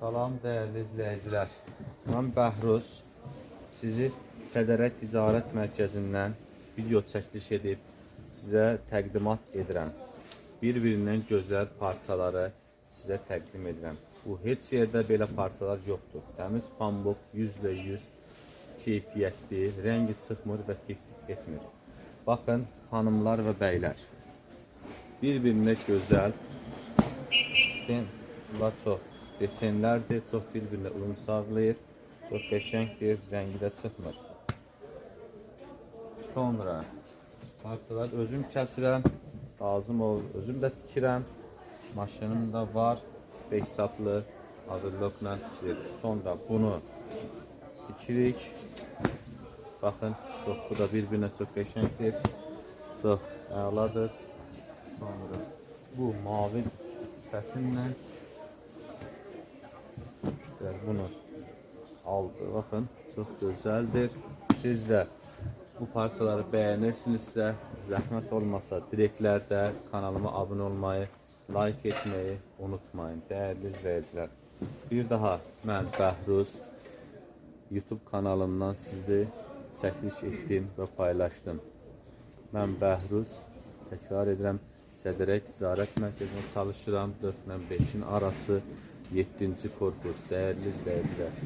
Salam dəyərli izləyicilər. Mən Bəhruz. Sizi Sədərək Ticarət Mərkəzindən video çəkiliş edib sizə təqdimat edirəm. Bir-birindən gözəl parçaları sizə təqdim edirəm. Bu heç yerdə belə parçalar yoxdur. Təmiz pambıq 100% keyfiyyətli, rəngi çıxmır və tif-tif etmir. Baxın, xanımlar və bəylər. Bir-birinə gözəl bunlar çox desenlərdir, çox bir-birinə uyum sağlayır, çox qəşəngdir, rəngi də çıxmır. Sonra parçalar özüm kəsirəm, lazım olur, özüm də tikirəm. Maşınım da var, 5 saplı overlockla tikilir. Sonra bunu tikirik. Baxın, çox, bu da bir-birinə çox qəşəngdir, çox əladır. Sonra bu mavi sətinlə bunu aldı. Baxın, çox gözəldir. Siz də bu parçaları bəyənirsinizsə, zəhmət olmasa direktlərdə kanalıma abunə olmayı, like etməyi unutmayın, dəyərli izləyicilər. Bir daha mən Bəhruz YouTube kanalımdan sizi çəkiliş etdim və paylaşdım. Mən Bəhruz, təkrar edirəm, Sədərək Ticarət Mərkəzində çalışıram. 4 ilə 5-in arası 7-ci korpus, dəyərli izləyicilər.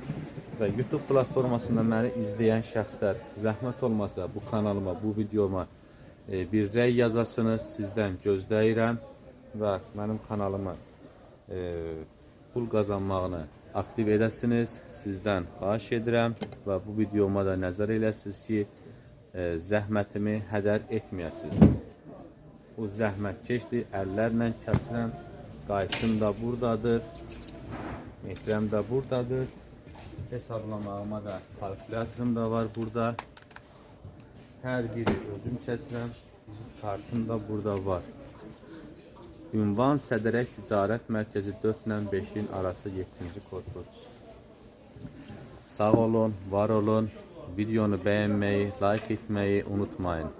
Və YouTube platformasında məni izləyən şəxslər, zəhmət olmasa bu kanalıma, bu videoma bir rəy yazasınız, sizdən gözləyirəm və mənim kanalımı pul qazanmağını aktiv edəsiniz, sizdən xahiş edirəm və bu videoma da nəzər eləsiniz ki, zəhmətimi hədər etməyəsiniz. Bu zəhmət keçdi, əllərlə kəsirəm, qayçım da buradadır, metrəm də buradadır. Hesablamağıma da kalkülatörüm da var burada. Hər biri özüm kəsirəm, kartım da burada var. Ünvan Sədərək Ticarət Mərkəzi 4 ilə 5-in arası 7-ci korpus. Sağ olun, var olun. Videonu bəyənməyi, like etməyi unutmayın.